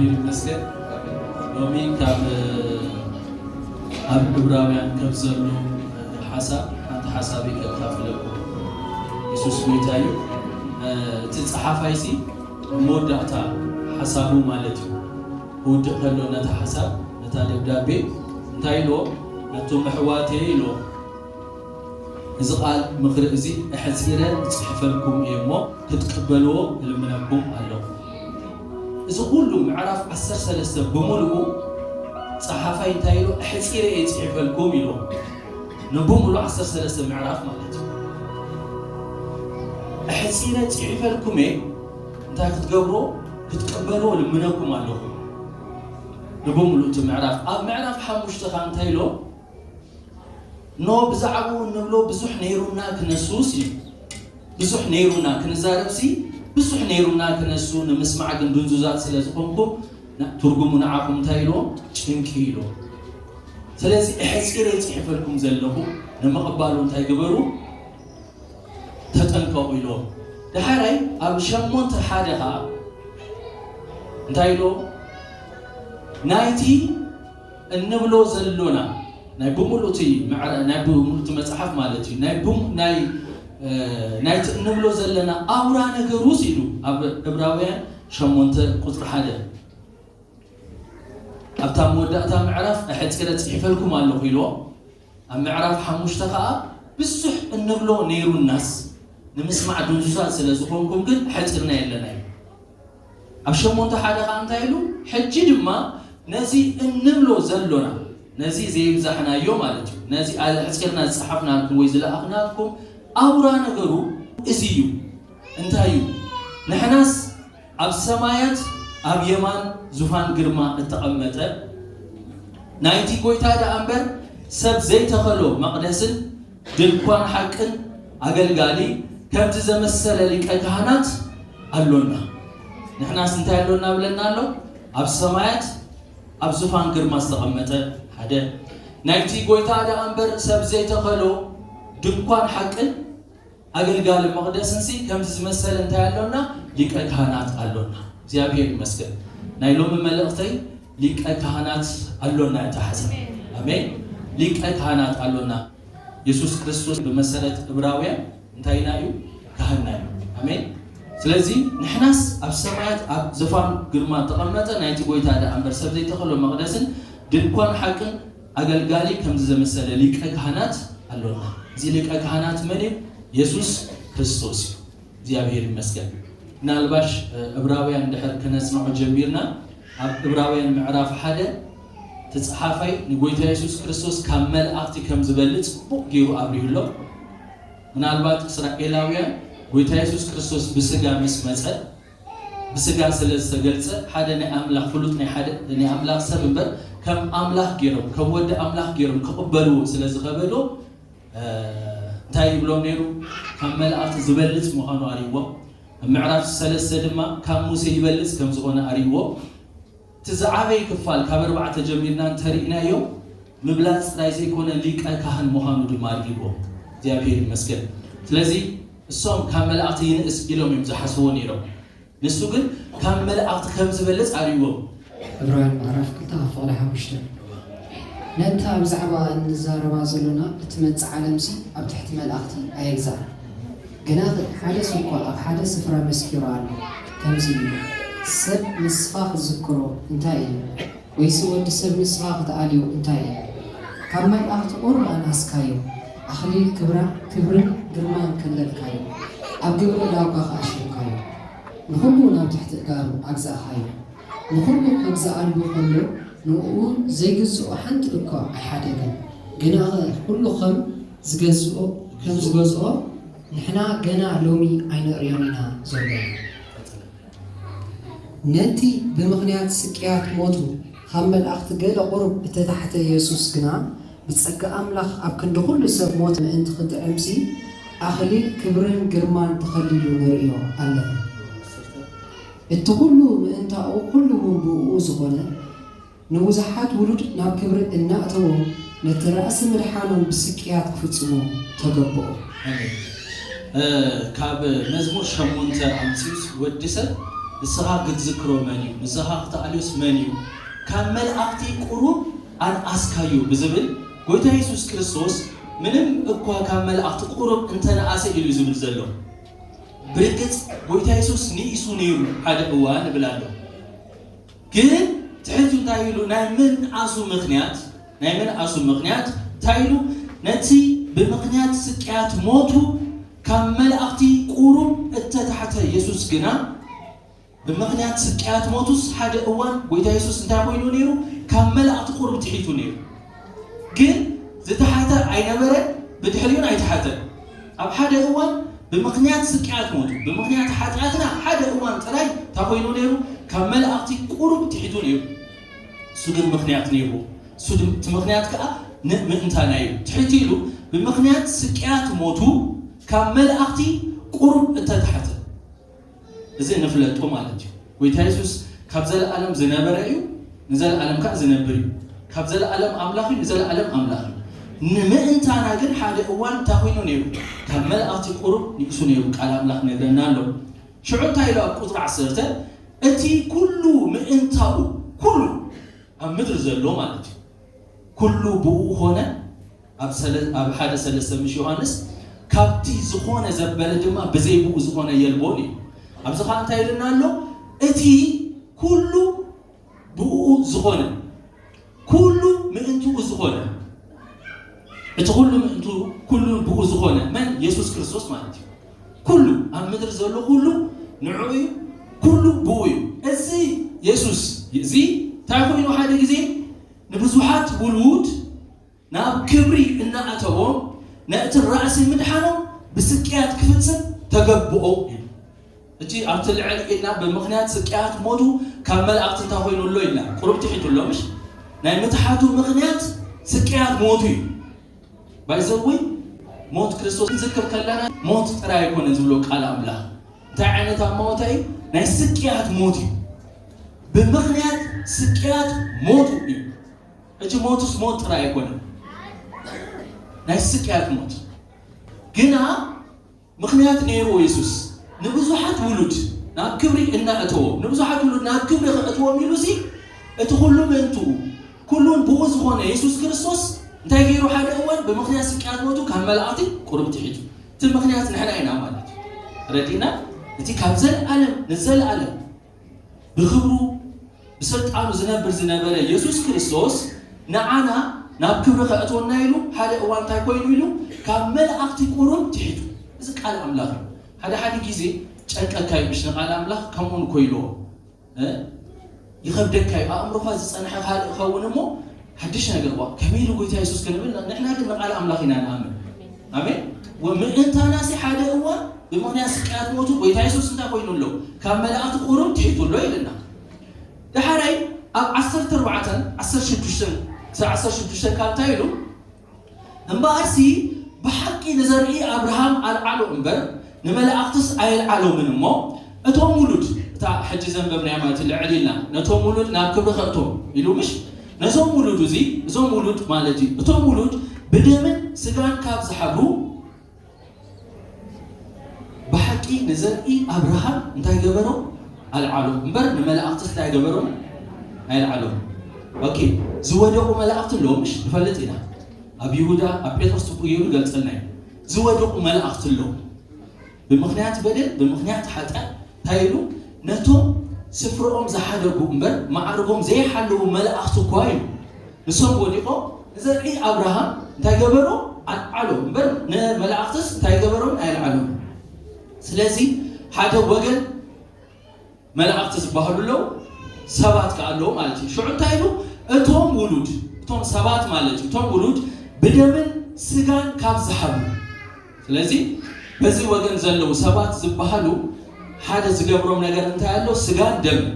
ይመስገን። ሎሚ ካብ ኣብ ዕብራውያን ከም ዘሎ ሓሳብ ሓንቲ ሓሳብ ከካፍለኩም። የሱስ ጎይታ እዩ። እቲ ጸሓፋይሲ መወዳእታ ሓሳቡ ማለት እዩ። ክውድእ ከሎ ነታ ሓሳብ፣ ነታ ደብዳቤ እንታይ ኢልዎ? ነቶም ኣሕዋተይ ኢልዎ፣ እዚ ቃል ምኽሪ እዚ ኣሕጺረ እጽሕፈልኩም እየ እሞ ክትቅበልዎ እልምነኩም ኣለኹ። እዚ ኩሉ ምዕራፍ ዓሰርተ ሰለስተ ብምሉኡ ጸሓፋይ እንታይ ኢሉ? ኣሕጺረ እየ ጽሒፈልኩም ኢሉ። ንብምሉኡ ዓሰርተ ሰለስተ ምዕራፍ ማለት እዩ። ኣሕጺረ ጽሒፈልኩም እየ፣ እንታይ ክትገብሮ? ክትቅበልዎ እልምነኩም ኣለኹ። ንብምሉኡ እቲ ምዕራፍ፣ ኣብ ምዕራፍ ሓሙሽተ ኸኣ እንታይ ኢሉ? ኖ ብዛዕባኡ እንብሎ ብዙሕ ነይሩና ክነሱስ እዩ። ብዙሕ ነይሩና ክንዛረብሲ፣ ብዙሕ ነይሩና ክነሱ፣ ንምስማዕ ግን ድንዙዛት ስለ ዝኾንኩም፣ ና-፣ ትርጉሙ ንዓኹም እንታይ ኢልዎ? ጭንቂ ኢልዎ። ስለዚ ኣሕጺረ ይጽሕፈልኩም ዘለኹ፣ ንምቕባሉ እንታይ ግበሩ? ተጠንቀቑ ኢልዎ። ደሓራይ ኣብ ሸሞንተ ሓደ ኸኣ እንታይ ኢልዎ? ናይቲ እንብሎ ዘሎና፣ ናይ ብምሉእ እቲ ምዕራ-፣ ናይ ብምሉእ እቲ መጽሓፍ ማለት እዩ። ናይ ብም-፣ ናይ፣ እ፣ ናይቲ እንብሎ ዘለና ኣውራ ነገሩስ ኢሉ ኣብ ዕብራውያን ሸሞንተ ቁጽሪ ሓደ። ኣብታ መወዳእታ ምዕራፍ ኣሕጺረ ጽሒፈልኩም ኣለኹ ኢልዎ። ኣብ ምዕራፍ ሓሙሽተ ኸኣ ብዙሕ እንብሎ ነይሩናስ ንምስማዕ ድንዙዛት ስለ ዝኾንኩም ግን ኣሕጺርና የለና እዩ። ኣብ ሸሞንተ ሓደ ኸኣ እንታይ ኢሉ? ሕጂ ድማ ነዚ እንብሎ ዘሎና፣ ነዚ ዘይብዛሕናዮ ማለት እዩ፣ ነዚ ኣሕጺርና ዝጸሓፍናልኩም ወይ ዝለኣኽናልኩም ኣውራ ነገሩ እዚ እዩ። እንታይ እዩ? ንሕናስ ኣብ ሰማያት ኣብ የማን ዙፋን ግርማ እተቐመጠ፣ ናይቲ ጐይታ ደኣ እምበር ሰብ ዘይተኸሎ መቕደስን ድንኳን ሓቅን ኣገልጋሊ ከምቲ ዘመሰለ ሊቀ ካህናት ኣሎና። ንሕናስ እንታይ ኣሎና ብለና ኣሎ? ኣብ ሰማያት ኣብ ዙፋን ግርማ ዝተቐመጠ ሓደ፣ ናይቲ ጐይታ ደኣ እምበር ሰብ ዘይተኸሎ ድንኳን ሓቅን ኣገልጋሊ መቕደስንሲ ከምዚ ዝመሰለ እንታይ ኣሎና? ሊቀ ካህናት ኣሎና። እግዚኣብሔር ይመስገን። ናይ ሎሚ መልእኽተይ ሊቀ ካህናት ኣሎና እያ እታ ሓሳብ። ኣሜን። ሊቀ ካህናት ኣሎና። የሱስ ክርስቶስ ብመሰረት ዕብራውያን እንታይና እዩ? ካህንና እዩ። ኣሜን። ስለዚ ንሕናስ ኣብ ሰማያት ኣብ ዝፋን ግርማ ተቐመጠ ናይቲ ጐይታ ደኣ እምበር ሰብ ዘይተኸሎ መቕደስን ድንኳን ሓቅን ኣገልጋሊ ከምዚ ዘመሰለ ሊቀ ካህናት ኣሎና። እዚ ሊቀ ካህናት መን እዩ? የሱስ ክርስቶስ እዩ። እግዚኣብሔር ይመስገን። ምናልባሽ፣ እ፣ ዕብራውያን እንድሕር ክነጽንዖ ጀሚርና፣ ኣብ ዕብራውያን ምዕራፍ ሓደ እቲ ጸሓፋይ ንጎይታ የሱስ ክርስቶስ ካብ መላእኽቲ ከም ዝበልጽ ጽቡቕ ገይሩ ኣብሪሁ ኣሎ። ምናልባት እስራኤላውያን ጎይታ የሱስ ክርስቶስ ብስጋ ምስ መጸ፣ ብስጋ ስለ ዝተገልጸ፣ ሓደ ናይ ኣምላኽ ፍሉጥ ናይ ሓደ ናይ ኣምላኽ ሰብ እምበር ከም ኣምላኽ ገይሮም፣ ከም ወዲ ኣምላኽ ገይሮም ክቕበልዎ ስለ ዝኸበዶ፣ እ፣ እንታይ ይብሎም ነይሩ? ካብ መላእኽቲ ዝበልጽ ምዃኑ ኣርእይዎም። ኣብ ምዕራፍ ሰለስተ ድማ ካብ ሙሴ ይበልጽ ከም ዝኾነ ኣርእይዎም። እቲ ዝዓበየ ክፋል ካብ ኣርባዕተ ጀሚርና እንተርኢናዮ፣ ምብላጽ ጥራይ ዘይኮነ ሊቀ ካህን ምዃኑ ድማ ኣርእይዎም። እግዚኣብሔር ይመስገን። ስለዚ እሶም ካብ መላእኽቲ ይንእስ ኢሎም እዮም ዝሓስብዎ ነይሮም። ንሱ ግን ካብ መላእኽቲ ከም ዝበልጽ ኣርእይዎም። ዕብራውያን ምዕራፍ ክልተ ካብ ፍቕዲ ሓሙሽተ። ነታ ብዛዕባ እንዛረባ ዘሎና እትመጽእ ዓለምሲ ኣብ ትሕቲ መላእኽቲ ኣየግዛእን። ግናኸ ሓደስ እኳ ኣብ ሓደ ስፍራ መስኪሩ ኣሎ፣ ከምዚ ኢሉ፣ "ሰብ ንስኻ ክትዝክሮ እንታይ እዩ? ወይሲ ወዲ ሰብ ንስኻ ክትኣልዮ እንታይ እዩ? ካብ መላእኽቲ ቁሩብ ኣንኣስካዮ፣ ኣኽሊል ክብራ-፣ ክብርን ግርማን ከለልካዮ፣ ኣብ ግብሪ ዳውካ ከኣሽርካዮ፣ ንኹሉ ናብ ትሕቲ እጋሩ ኣግዛእኻዮ። ንኹሉ ከግዛኣሉ ከሎ፣ ንእኡ ዘይግዝኦ ሓንቲ እኳ ኣይሓደገን። ግናኸ ኩሉ ከም ዝገዝኦ፣ ከም ዝገዝኦ ንሕና ገና ሎሚ ኣይንርእዮን ኢና ዘሎ። ነቲ ብምኽንያት ስቅያት ሞቱ ካብ መላእኽቲ ገለ ቁሩብ እተታሕተ የሱስ ግና፣ ብጸጋ ኣምላኽ ኣብ ክንዲ ኩሉ ሰብ ሞት ምእንቲ ክጥዕምሲ፣ ኣኽሊል ክብርን ግርማን ተኸሊሉ ንርእዮ ኣለና። እቲ ኩሉ ምእንታኡ ኩሉ እውን ብእኡ ዝኾነ፣ ንብዙሓት ውሉድ ናብ ክብሪ እናእተዎም፣ ነቲ ራእሲ ምድሓኖም ብስቅያት ክፍጽሞ ተገብኦ። ኣሜን። እ፣ ካብ መዝሙር ሸሞንተ ኣምጺኡስ ወዲ ሰብ ንስኻ ክትዝክሮ መን እዩ? ንስኻ ክትኣልዮስ መን እዩ? ካብ መላእኽቲ ቁሩብ ኣንኣስካዩ ብዝብል ጎይታ የሱስ ክርስቶስ ምንም እኳ ካብ መላእኽቲ ቁሩብ እንተነኣሰ ኢሉ እዩ ዝብል ዘሎ። ብርግጽ ጎይታ የሱስ ንኢሱ ነይሩ ሓደ እዋን እብል ኣሎ። ግን ትሕቱ እንታይ ኢሉ? ናይ ምንኣሱ ምኽንያት፣ ናይ ምንኣሱ ምኽንያት እንታይ ኢሉ? ነቲ ብምኽንያት ስቅያት ሞቱ ካብ መላእኽቲ ቁሩብ እተታሕተ የሱስ ግና ብምኽንያት ስቅያት ሞቱስ ሓደ እዋን ጎይታ የሱስ እንታይ ኮይኑ ነይሩ? ካብ መላእኽቲ ቁሩብ ትሒቱ ነይሩ። ግን ዝተሓተ ኣይነበረ፣ ብድሕሪኡን ኣይተሓተን። ኣብ ሓደ እዋን ብምኽንያት ስቅያት ሞቱ፣ ብምኽንያት ሓጢኣትና ሓደ እዋን ጥራይ እንታይ ኮይኑ ነይሩ? ካብ መላእኽቲ ቁሩብ ትሒቱ ነይሩ። እሱ ግን ምኽንያት ነይሩ። እሱ ድም-፣ እቲ ምኽንያት ከዓ ን-፣ ምእንታና እዩ። ትሕት ኢሉ ብምኽንያት ስቅያት ሞቱ ካብ መላእኽቲ ቁሩብ እተታሕተ። እዚ ንፍለጦ ማለት እዩ። ጎይታ የሱስ ካብ ዘለኣለም ዝነበረ እዩ፣ ንዘለኣለም ከዓ ዝነብር እዩ። ካብ ዘለኣለም ኣምላኽ እዩ፣ ንዘለኣለም ኣምላኽ እዩ። ንምእንታና ግን ሓደ እዋን እንታይ ኮይኑ ነይሩ? ካብ መላእኽቲ ቁሩብ ንኢሱ ነይሩ። ቃል ኣምላኽ ነግረና ኣሎ። ሽዑ እንታይ ኢሉ ኣብ ቁፅሪ ዓሰርተ? እቲ ኩሉ ምእንታኡ፣ ኩሉ ኣብ ምድሪ ዘሎ ማለት እዩ፣ ኩሉ ብኡ ኾነ። ኣብ ሰለ-፣ ኣብ ሓደ ሰለስተ ምሽ ዮሃንስ፣ ካብቲ ዝኾነ ዘበለ ድማ ብዘይ ብኡ ዝኾነ የልቦን እዩ። ኣብዚ ኸዓ እንታይ ኢልና ኣሎ? እቲ ኩሉ ብኡ ዝኾነ፣ ኩሉ ምእንትኡ ዝኾነ፣ እቲ ኩሉ ምእንቱ፣ ኩሉ ብኡ ዝኾነ መን? የሱስ ክርስቶስ ማለት እዩ። ኩሉ ኣብ ምድሪ ዘሎ ኩሉ ንዕኡ እዩ፣ ኩሉ ብኡ እዩ። እዚ የሱስ እዚ እንታይ ኮይኑ ሓደ ግዜ ንብዙሓት ውሉድ ናብ ክብሪ እናኣተዎም ነቲ ራእሲ ምድሓኖም ብስቅያት ክፍጽም ተገብኦ እዩ። እቲ ኣብቲ ልዕል ኢልና ብምኽንያት ስቅያት ሞቱ ካብ መላእኽቲ እንታይ ኮይኑ ኣሎ ኢልና ቁሩብ ትሒቱ ኣሎ ምሽ? ናይ ምትሓቱ ምኽንያት ስቅያት ሞቱ እዩ። ባይዘወይ ሞት ክርስቶስ ክንዝክር ከለና ሞት ጥራይ ኣይኮነን ዝብሎ ቃል ኣምላኽ። እንታይ ዓይነት ኣማውታ እዩ? ናይ ስቅያት ሞት እዩ። ብምኽንያት ስቅያት ሞቱ እዩ። እቲ ሞትስ ሞት ጥራይ ኣይኮነን፣ ናይ ስቅያት ሞት ግና ምኽንያት ነይርዎ። የሱስ ንብዙሓት ውሉድ ናብ ክብሪ እናእተዎም፣ ንብዙሓት ውሉድ ናብ ክብሪ ከእትዎም ኢሉ ሲ እቲ ኩሉ ምእንትኡ ኩሉን ብኡ ዝኾነ የሱስ ክርስቶስ እንታይ ገይሩ? ሓደ እዋን ብምኽንያት ስቅያት ሞቱ ካብ መላእኽቲ ቁሩብ ትሒቱ። እቲ ምኽንያት ንሕና ኢና ማለት እዩ። ረዲና እቲ ካብ ዘለኣለም ንዘለኣለም ብኽብሩ ብስልጣኑ ዝነብር ዝነበረ የሱስ ክርስቶስ ንዓና ናብ ክብሪ ከእትወና ኢሉ ሓደ እዋን እንታይ ኮይኑ ኢሉ? ካብ መላእኽቲ ቁሩብ ትሒቱ። እዚ ቃል ኣምላኽ እዩ። ሓደ ሓደ ግዜ ጨንቀካ እዩ፣ ምሽ ንቃል ኣምላኽ ከምኡ ንኮ ኢልዎ፣ እ? ይኸብደካ እዩ። ኣእምሮኻ ዝጸንሐ ካልእ ይኸውን እሞ ሓድሽ ነገር ዋ፣ ከመይ ኢሉ ጎይታ የሱስ ክንብል፣ ንሕና ግን ንቃል ኣምላኽ ኢና ንኣምን። ኣሜን። ወምእንታናሲ ሓደ እዋን ብምኽንያት ስቅያት ሞቱ ጎይታ የሱስ እንታይ ኮይኑ ኣሎ? ካብ መላእኽቲ ቁሩብ ትሒቱ ኣሎ ኢልና። ደሓራይ ኣብ ዓሰርተ ኣርባዕተ፣ ዓሰርተ ሽዱሽተ ክሳብ ዓሰርተ ሽዱሽተ ካብ እንታይ ኢሉ? እምበኣርሲ ብሓቂ ንዘርኢ ኣብርሃም ኣልዓሎ እምበር ንመላእኽትስ ኣየልዓሎምን እሞ፣ እቶም ውሉድ፣ እታ ሕጂ ዘንበብናያ ማለት እዩ፣ ልዕል ኢልና፣ ነቶም ውሉድ ናብ ክብሪ ከእቶም ኢሉ ምሽ? ነዞም ውሉድ እዚ፣ እዞም ውሉድ ማለት እዩ፣ እቶም ውሉድ ብደምን ስጋን ካብ ዝሓብሩ፣ ብሓቂ ንዘርኢ ኣብርሃም እንታይ ገበሮ? ኣልዓሎ እምበር ንመላእኽትስ እንታይ ገበሮም? ኣየልዓሎም። ኦኬ፣ ዝወደቑ መላእኽቲ ኣለዉ ምሽ? ንፈልጥ ኢና። ኣብ ይሁዳ፣ ኣብ ጴጥሮስ ጽቡቕ ገይሩ ይገልጸልና እዩ። ዝወደቑ መላእኽቲ ኣለዉ። ብምኽንያት በደል፣ ብምኽንያት ሓጢኣት እንታይ ኢሉ? ነቶም ስፍርኦም ዝሓደጉ እምበር ማዕርጎም ዘይሓለዉ መላእኽቲ እኳ እዩ። ንሶም ወዲቖም ንዘርኢ ኣብርሃም እንታይ ገበሮ? ኣልዓሎ እምበር ንመላእኽትስ እንታይ ገበሮም? ኣየልዓሎም። ስለዚ ሓደ ወገን መላእኽቲ ዝበሃሉ ኣለዉ፣ ሰባት ከኣ ኣለዉ ማለት እዩ። ሽዑ እንታይ ኢሉ? እቶም ውሉድ፣ እቶም ሰባት ማለት እዩ፣ እቶም ውሉድ ብደምን ስጋን ካብ ዝሓብሩ። ስለዚ በዚ ወገን ዘለዉ ሰባት ዝበሃሉ ሓደ ዝገብሮም ነገር እንታይ ኣሎ? ስጋን ደምን።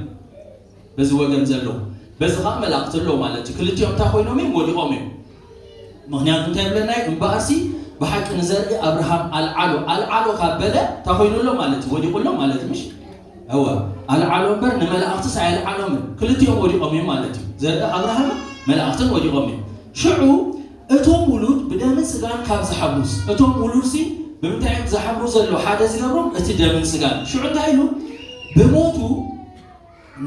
በዚ ወገን ዘለዉ፣ በዚ ኸዓ መላእኽቲ ኣለዉ ማለት እዩ። ክልቲኦም እንታይ ኮይኖም እዮም? ወዲቖም እዮም። ምኽንያቱ እንታይ ይብለና እዩ? እምበኣርሲ ብሓቂ ንዘርኢ ኣብርሃም ኣልዓሎ። ኣልዓሎ ካብ በለ እንታይ ኮይኑ ኣሎ ማለት እዩ? ወዲቑ ኣሎ ማለት እዩ፣ ምሽ? እወ፣ ኣልዓሎ እምበር ንመላእኽትስ ኣየልዓሎምን። ክልቲኦም ወዲቖም እዮም ማለት እዩ። ዘርኢ ኣብርሃምን መላእኽትን ወዲቖም እዮም። ሽዑ እቶም ውሉድ ብደምን ስጋን ካብ ዝሓብሩስ፣ እቶም ውሉድሲ ብምንታይ እዮም ዝሓብሩ ዘለዉ? ሓደ ዝገብሮም እቲ ደምን ስጋን። ሽዑ እንታይ ኢሉ? ብሞቱ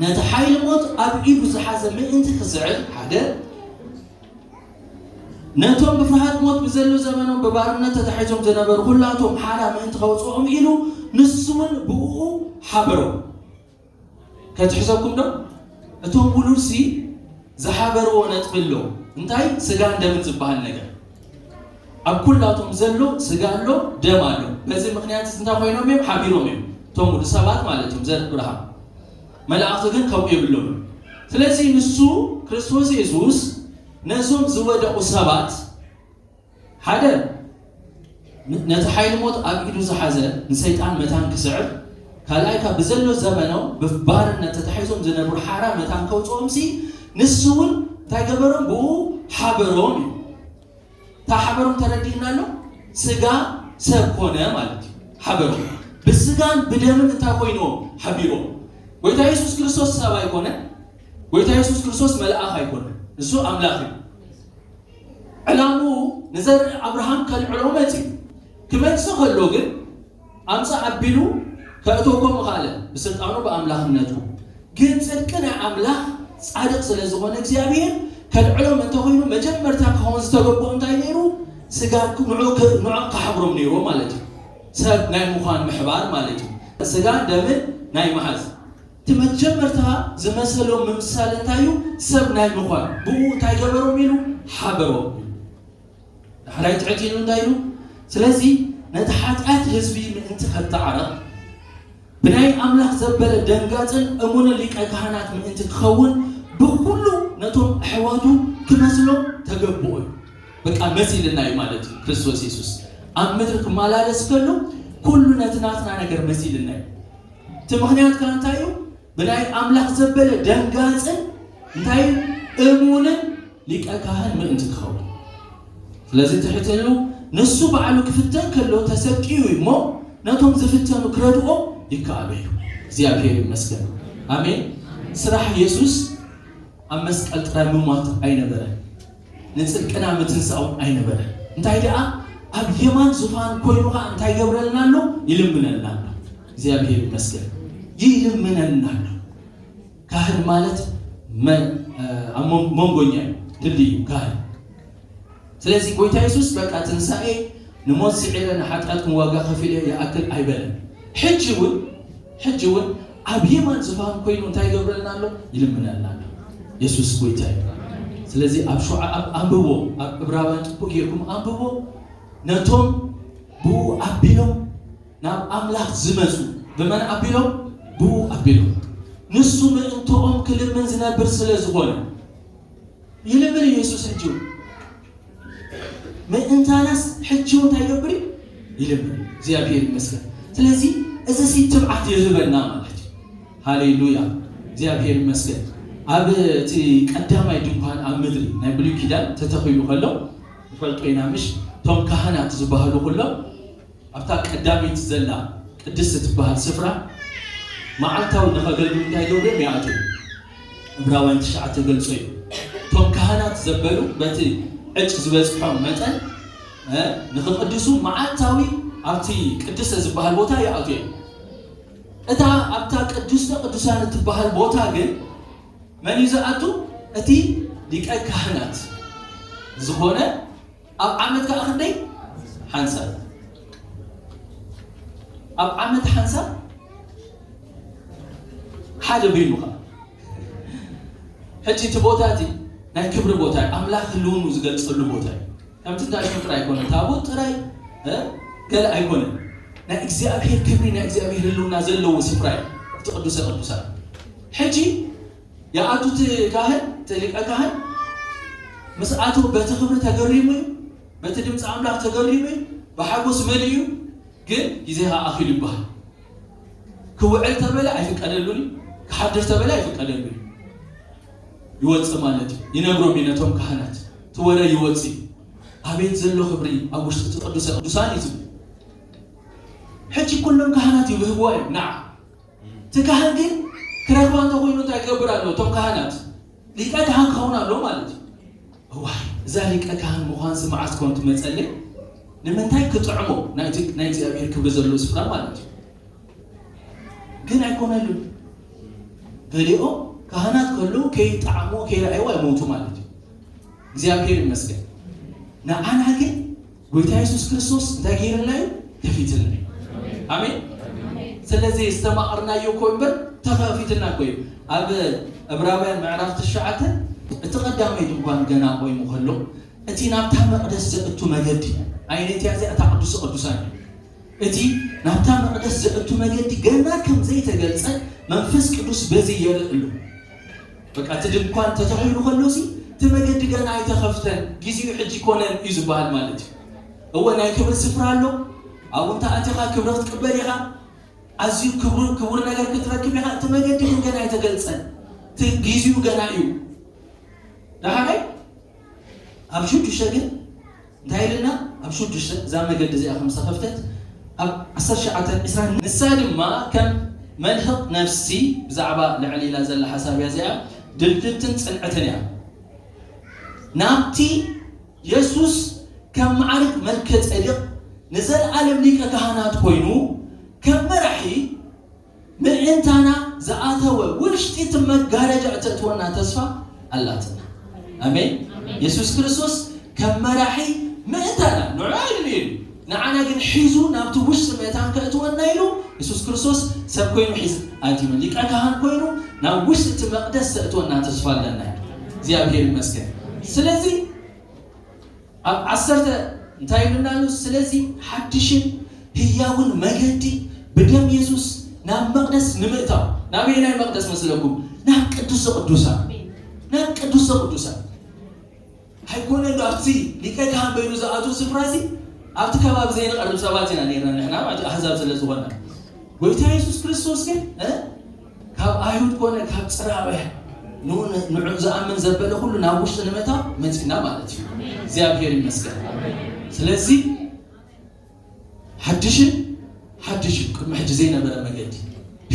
ነቲ ሓይሊ ሞት ኣብ ኢዱ ዝሓዘ ምእንቲ ክስዕር፣ ሓደ፣ ነቶም ብፍርሃት ሞት ብዘሎ ዘመኖም ብባርነት ተታሒዞም ዝነበሩ ኩላቶም ሓራ ምእንቲ ከውፅኦም ኢሉ ንሱ እውን ብእኡ ሓበሮም። ከትሕዘኩም ዶ? እቶም ውሉድሲ ዝሓበርዎ ነጥቢ ኣሎ። እንታይ? ስጋን ደምን ዝበሃል ነገር። ኣብ ኩላቶም ዘሎ ስጋ ኣሎ፣ ደም ኣሎ። በዚ ምክንያት እንታይ ኮይኖም እዮም? ሓቢሮም እዮም። እቶም ውሉድ ሰባት ማለት እዮም፣ ዘር እብርሃም። መላእኽቲ ግን ከምኡ የብሎም። ስለዚ ንሱ ክርስቶስ የሱስ ነዞም ዝወደቑ ሰባት ሓደ ነቲ ሓይሊ ሞት ኣብ ኢዱ ዝሓዘ ንሰይጣን መታን ክስዕር፣ ካልኣይ ካብ ብዘሎ ዘመኖም ብባርነት ተታሒዞም ዝነብሩ ሓራ መታን ከውፅኦም ሲ ንሱ እውን እንታይ ገበሮም? ብኡ ሓበሮም እዩ። እታ ሓበሮም ተረዲእና ኣሎ። ስጋ ሰብ ኮነ ማለት እዩ። ሓበሮም ብስጋን ብደምን እንታይ ኮይንዎም? ሓቢሮም። ጎይታ የሱስ ክርስቶስ ሰብ ኣይኮነ። ጎይታ የሱስ ክርስቶስ መልኣኽ ኣይኮነ። ንሱ ኣምላኽ እዩ። ዕላምኡ ንዘርኢ ኣብርሃም ከልዕሎ መጺኡ። ክመጽእ ከሎ ግን ኣምጻ ኣቢሉ ከእተወኮ ምኻለ ብስልጣኑ ብኣምላኽነቱ። ግን ጽድቂ ናይ ኣምላኽ ጻድቕ ስለ ዝኾነ እግዚኣብሔር ከልዕሎም እንተኾይኑ መጀመርታ ክኸውን ዝተገብኦ እንታይ ነይሩ? ስጋ ንዑ ክ- ንዖም ክሓብሮም ነይሩ ማለት እዩ። ሰብ ናይ ምዃን ምሕባር ማለት እዩ። ስጋ ደምን ናይ ምሓዝ እቲ መጀመርታ ዝመሰሎም ምምሳል እንታይ እዩ? ሰብ ናይ ምዃን። ብኡ እንታይ ገበሮም ኢሉ? ሓበሮም። ዳሕራይ ትዕት ኢሉ እንታይ ኢሉ? ስለዚ ነቲ ሓጢኣት ህዝቢ ምእንቲ ከተዓረቕ ብናይ ኣምላኽ ዘበለ ደንጋጽን እሙንን ሊቀ ካህናት ምእንቲ ክኸውን ብኹሉ ነቶም ኣሕዋቱ ክመስሎም ተገብኦ እዩ። በቃ መሲልና እዩ ማለት እዩ። ክርስቶስ የሱስ ኣብ ምድሪ ክመላለስ ከሎ ኩሉ ነቲ ናትና ነገር መሲልና እዩ። እቲ ምኽንያት ከ እንታይ እዩ? ብናይ ኣምላኽ ዘበለ ደንጋጽን እንታይ እሙንን ሊቀ ካህን ምእንቲ ክኸውን። ስለዚ ትሕት ኢሉ ንሱ ባዕሉ ክፍተን ከሎ ተሰቅዩ እዩ እሞ ነቶም ዝፍተኑ ክረድኦም ይከኣሉ እዩ። እግዚኣብሔር ይመስገን። ኣሜን። ስራሕ የሱስ ኣብ መስቀል ጥራይ ምሟት ኣይነበረን። ንጽድቅና ምትንሳእ እውን ኣይነበረን። እንታይ ደኣ ኣብ የማን ዙፋን ኮይኑ ኸዓ እንታይ ይገብረልና ኣሎ? ይልምነልና ኣሎ። እግዚኣብሔር ይመስገን። ይልምነልና ኣሎ። ካህን ማለት መ- ኣብ መን- መንጎኛ እዩ፣ ድልድይ እዩ ካህን። ስለዚ ጎይታ የሱስ በቃ ትንሳኤ ንሞት ስዒረ ንሓጢኣትኩም ዋጋ ከፊለ ይኣክል ኣይበለን። ሕጂ እውን ሕጂ እውን ኣብ የማን ዝፋን ኮይኑ እንታይ ይገብረልና ኣሎ? ይልምነልና ኣሎ። የሱስ ጎይታ እዩ። ስለዚ ኣብ ሸዓ ኣብ ኣንብቦ ኣብ ዕብራውያን ጥቡቅ ጌርኩም ኣንብቦ። ነቶም ብኡ ኣቢሎም ናብ ኣምላኽ ዝመጹ ብመን ኣቢሎም? ብኡ ኣቢሎም። ንሱ ምእንትኦም ክልምን ዝነብር ስለ ዝኾነ ይልምን እዩ የሱስ ሕጂ እውን። ምእንታናስ ሕጂ እውን እንታይ ይገብር እዩ? ይልምን። እግዚኣብሔር ይመስገን። ስለዚ እዚ ሲ ትብዓት ይህበና ማለት እዩ። ሃሌሉያ። እግዚኣብሔር ይመስገን። ኣብ እቲ ቀዳማይ ድንኳን ኣብ ምድሪ ናይ ብሉይ ኪዳን ተተኺሉ ከሎ ንፈልጦ ኢና ምሽ? እቶም ካህናት ዝበሃሉ ኩሎም ኣብታ ቀዳመይቲ ዘላ ቅድስቲ ትበሃል ስፍራ መዓልታዊ ንኸገልግሉ እንታይ ገብሩ እዮም? ይኣትዉ። ዕብራውያን ትሽዓተ ገልጾ እዩ። እቶም ካህናት ዘበሉ በቲ ዕጭ ዝበጽሖም መጠን እ፣ ንኽቕድሱ መዓልታዊ ኣብቲ ቅድስተ ዝበሃል ቦታ ይኣትዉ እዮም። እታ ኣብታ ቅድስተ ቅዱሳን እትበሃል ቦታ ግን መን እዩ ዝኣቱ? እቲ ሊቀ ካህናት ዝኾነ ኣብ ዓመት ከዓ ክንደይ ሓንሳብ ኣብ ዓመት ሓንሳብ ሓደ በይኑ ከዓ ሕጂ እቲ ቦታ እቲ ናይ ክብሪ ቦታ እዩ። ኣምላኽ ህልውኑ ዝገልጸሉ ቦታ እዩ። ከምቲ እንታይ ሽሙ ጥራይ ኣይኮነ፣ ታቦት ጥራይ እ፣ ገለ ኣይኮነ። ናይ እግዚኣብሔር ክብሪ ናይ እግዚኣብሔር ህልውና ዘለዎ ስፍራ እዩ እቲ ቅዱሰ ቅዱሳን። ሕጂ የኣቱ እቲ ካህን፣ እቲ ሊቀ ካህን ምስ ኣተወ በቲ ክብሪ ተገሪሙ እዩ፣ በቲ ድምፂ ኣምላኽ ተገሪሙ እዩ፣ ብሓጎስ መሊኡ እዩ። ግን ግዜኻ ኣኺሉ ይበሃል። ክውዕል ተበለ ኣይፍቀደሉን እዩ፣ ክሓድር ተበለ ኣይፍቀደሉን እዩ። ይወፅእ ማለት እዩ። ይነግሮም እዩ ነቶም ካህናት፣ እቲ ወረ ይወፅእ እዩ። ኣቤት ዘሎ ክብሪ ኣብ ውሽጢ እቲ ቅዱሰ ቅዱሳን እዩ ዝብል። ሕጂ ኩሎም ካህናት ይብህግዋ እዮም። ንዓ እቲ ካህን ግን ክረኽባ እንተኮይኑ እንታይ ክገብር ኣለዎ? እቶም ካህናት ሊቀ ካህን ክኸውን ኣለዎ ማለት እዩ። እዋይ እዛ ሊቀ ካህን ምዃንሲ መዓስ ኮን ትመፀለይ? ንምንታይ ክጥዕሞ ናይቲ ናይ እግዚኣብሔር ክብሪ ዘለዎ ስፍራ ማለት እዩ። ግን ኣይኮነሉን። ገሊኦም ካህናት ከለዉ ከይጠዓምዎ ከይረኣይዎ ኣይሞቱ ማለት እዩ። እግዚኣብሔር ይመስገን። ንዓና ግን ጎይታ የሱስ ክርስቶስ እንታይ ገይርልና እዩ? ከፊትልና እዩ። ኣሜን። ስለዚ ዝተማቐርናዮ እኮ እምበር ተኸፊትና እኮ እዩ። ኣብ ዕብራውያን ምዕራፍ ትሽዓተ እቲ ቀዳማይ ድንኳን ገና ቆይሙ ከሎ እቲ ናብታ መቕደስ ዘእቱ መገዲ ኣይነትያ እዚኣ እታ ቅዱስ ቅዱሳን እዩ። እቲ ናብታ መቕደስ ዘእቱ መገዲ ገና ከም ዘይተገልጸ መንፈስ ቅዱስ በዚ የርኢ ኣሎ። በቃ እቲ ድንኳን ተተኺሉ ከሎሲ እቲ መገዲ ገና ኣይተኸፍተን፣ ግዜኡ ሕጂ ኮነን እዩ ዝበሃል ማለት እዩ። እወ ናይ ክብሪ ስፍራ ኣሎ፣ ኣብኡ እንተ ኣቲኻ ክብሪ ክትቅበል ኢኻ፣ ኣዝዩ ክቡር ክቡር ነገር ክትረክብ ኢኻ። እቲ መገዲ ግን ገና ኣይተገልጸን፣ እቲ ግዜኡ ገና እዩ። ደሓራይ ኣብ ሽዱሽተ ግን እንታይ ኢልና? ኣብ ሽዱሽተ እዛ መገዲ እዚኣ ከም ዝተኸፍተት ኣብ ዓሰርተ ትሽዓተ ዕስራ ንሳ ድማ ከም መልህቕ ነፍሲ ብዛዕባ ልዕል ኢላ ዘላ ሓሳብ እያ እዚኣ ድልድልትን ጽንዕትን እያ። ናብቲ የሱስ ከም ማዕርግ መልከ ጼዴቅ ንዘለኣለም ሊቀ ካህናት ኮይኑ ከም መራሒ ምእንታና ዝኣተወ ውሽጢ እቲ መጋረጃ እተእትወና ተስፋ ኣላትና። ኣሜን። የሱስ ክርስቶስ ከም መራሒ ምእንታና ንዑ ኣይደልየን እዩ። ንዓና ግን ሒዙ ናብቲ ውሽጢ ምእታን ከእትወና ኢሉ የሱስ ክርስቶስ ሰብ ኮይኑ ሒዝ ኣትዩና። ሊቀ ካህን ኮይኑ ናብ ውሽጢ እቲ መቕደስ ዘእትወና ተስፋ ኣለና። እግዚኣብሔር ይመስገን። ስለዚ ኣብ ዓሰርተ እንታይ ይብልና ኣሎ? ስለዚ ሓድሽን ህያውን መገዲ ብደም የሱስ ናብ መቕደስ ንምእታው። ናበየናይ መቕደስ መስለኩም? ናብ ቅዱስ ቅዱሳን። ናብ ቅዱስ ቅዱሳን ኣይኮነ ዶ ኣብቲ ሊቀ ካህን በይኑ ዝኣትዉ ስፍራ እዚ ኣብቲ ከባቢ ዘይንቐርብ ሰባት ኢና ነርና ንሕና ማለት እዩ፣ ኣህዛብ ስለ ዝኾና። ጎይታ የሱስ ክርስቶስ ግን እ ካብ ኣይሁድ ኮነ ካብ ጽራውያን ንኡ ንዑ ዝኣምን ዘበለ ኩሉ ናብ ውሽጢ ንምእታው መጺና ማለት እዩ። እግዚኣብሔር ይመስገን። ስለዚ ሓድሽን ሓድሽን ቅድሚ ሕጂ ዘይነበረ መገዲ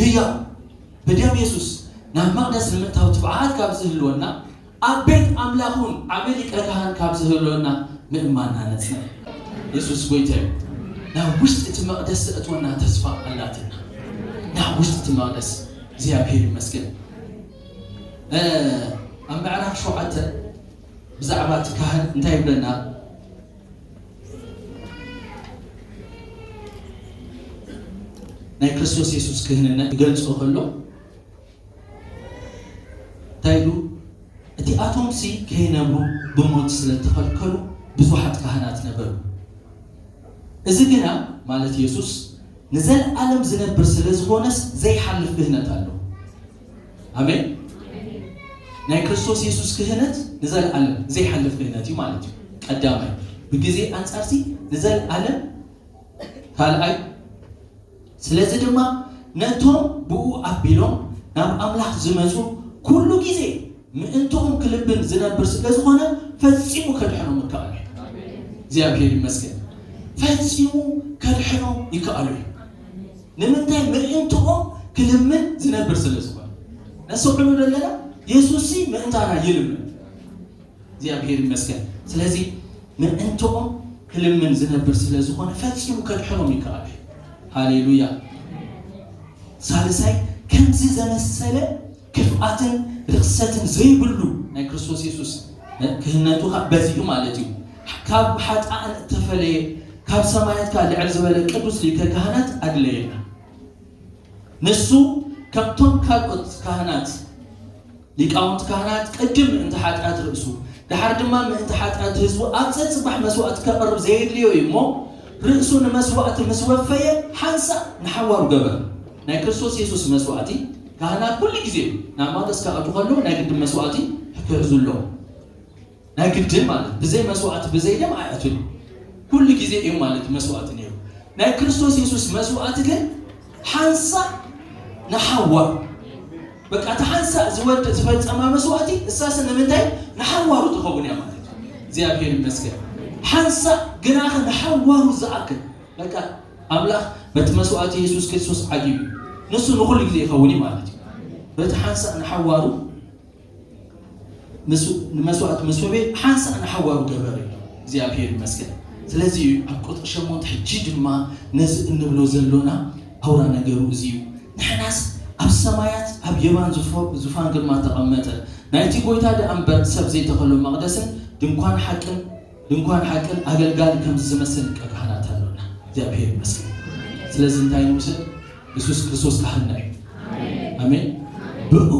ህያው ብደም የሱስ ናብ መቕደስ ንምእታው ትብዓት ካብ ዝህልወና ኣብ ቤት ኣምላኽ እውን ዓቢ ሊቀ ካህን ካብ ዝህልወና ምእማንና ነጽንዕ። የሱስ ጎይታ እዩ። ናብ ውሽጢ እቲ መቕደስ ዘእትወና ተስፋ ኣላትና። ናብ ውሽጢ እቲ መቕደስ እግዚኣብሔር ይመስገን። እ፣ ኣብ ምዕራፍ ሸውዓተ ብዛዕባ እቲ ካህን እንታይ ይብለና? ናይ ክርስቶስ የሱስ ክህንነት ይገልጾ ከሎ እንታይ ኢሉ? እቲኣቶምሲ ከይነብሩ ብሞት ስለ እተኸልከሉ ብዙሓት ካህናት ነበሩ። እዚ ግና ማለት የሱስ ንዘለኣለም ዝነብር ስለ ዝኾነስ ዘይሓልፍ ክህነት ኣሎ። ኣሜን። ናይ ክርስቶስ የሱስ ክህነት ንዘለኣለም ዘይሓልፍ ክህነት እዩ ማለት እዩ። ቀዳማይ ብግዜ ኣንጻርሲ ንዘለኣለም ካልኣይ ስለዚ ድማ ነቶም ብኡ ኣቢሎም ናብ ኣምላኽ ዝመጹ ኩሉ ግዜ ምእንትኦም ክልምን ዝነብር ስለ ዝኾነ ፈጺሙ ከድሕኖም ይከኣሉ እዩ። እግዚኣብሔር ይመስገን። ፈጺሙ ከድሕኖም ይከኣሉ እዩ። ንምንታይ? ምእንትኦም ክልምን ዝነብር ስለ ዝኾነ። ነስተውዕሉ ዘለና የሱስ ምእንታና ይልምን። እግዚኣብሔር ይመስገን። ስለዚ ምእንትኦም ክልምን ዝነብር ስለ ዝኾነ ፈጺሙ ከድሕኖም ይከኣል እዩ። ሃሌሉያ። ሳልሳይ ከምዚ ዘመሰለ ክፍኣትን ርኽሰትን ዘይብሉ ናይ ክርስቶስ የሱስ ክህነቱ በዚ እዩ ማለት እዩ። ካብ ሓጣን እተፈለየ ካብ ሰማያት ልዕል ዝበለ ቅዱስ ሊቀ ካህናት ኣድለየና። ንሱ ከምቶም ካልኦት ካህናት ሊቃውንቲ ካህናት ቅድም ምእንቲ ሓጢኣት ርእሱ ድሓር ድማ ምእንቲ ሓጢኣት ህዝቡ ኣብ ጸጽባሕ መስዋእቲ ከቕርብ ዘየድልዮ እዩ እሞ ርእሱ ንመስዋእቲ ምስ ወፈየ ሓንሳእ ንሓዋሩ ገበረ። ናይ ክርስቶስ የሱስ መስዋእቲ ካህናት ኩሉ ግዜ ናብ መቕደስ ክኣቱ ከለዉ ናይ ግድን መስዋእቲ ክሕዙ ኣለዎም። ናይ ግድን ማለት ብዘይ መስዋእቲ ብዘይ ደም ኣይኣቱን ኩሉ ግዜ እዩ ማለት መስዋእቲ ነይሩ። ናይ ክርስቶስ የሱስ መስዋእቲ ግን ሓንሳእ ንሓዋሩ በቃ እቲ ሓንሳእ ዝወደ ዝፈጸማ መስዋእቲ እሳስ ንምንታይ ንሓዋሩ ትኸውን እያ ማለት እዩ። እግዚኣብሔር ይመስገን። ሓንሳእ ግናኸ ንሓዋሩ ዝኣክል በቃ ኣምላኽ በቲ መስዋእቲ የሱስ ክርስቶስ ዓጊቡ ንሱ ንኹሉ ግዜ ይኸውን እዩ ማለት እዩ። በቲ ሓንሳእ ንሓዋሩ ንመስዋእቲ መስወቤ ሓንሳእ ንሓዋሩ ገበረ። እግዚኣብሔር ይመስገን። ስለዚ እዩ ኣብ ቁጥሪ ሸሞንተ ሕጂ ድማ ነዚ እንብሎ ዘሎና ኣውራ ነገሩ እዚ እዩ። ንሕናስ ኣብ ሰማያት ኣብ የማን ዙፋን ግርማ ተቐመጠ፣ ናይቲ ጎይታ ደኣ እምበር ሰብ ዘይተኸሎ መቕደስን ድንኳን ሓቅን ድንኳን ሓቅን ኣገልጋሊ ከምዚ ዝመስል ሊቀ ካህናት ኣሎና። እግዚኣብሔር ይመስገን። ስለዚ እንታይ ንውስድ? የሱስ ክርስቶስ ካህንና እዩ። ኣሜን። ብእኡ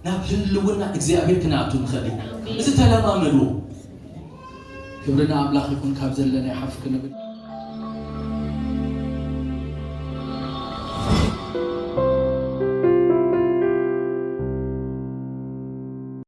ናብ ህልውና እግዚኣብሔር ክንኣቱ ንኽእል ኢና። እዚ ተለማመድዎ። ክብሪ ንኣምላኽ ይኹን። ካብ ዘለና ሓፍ ክንብል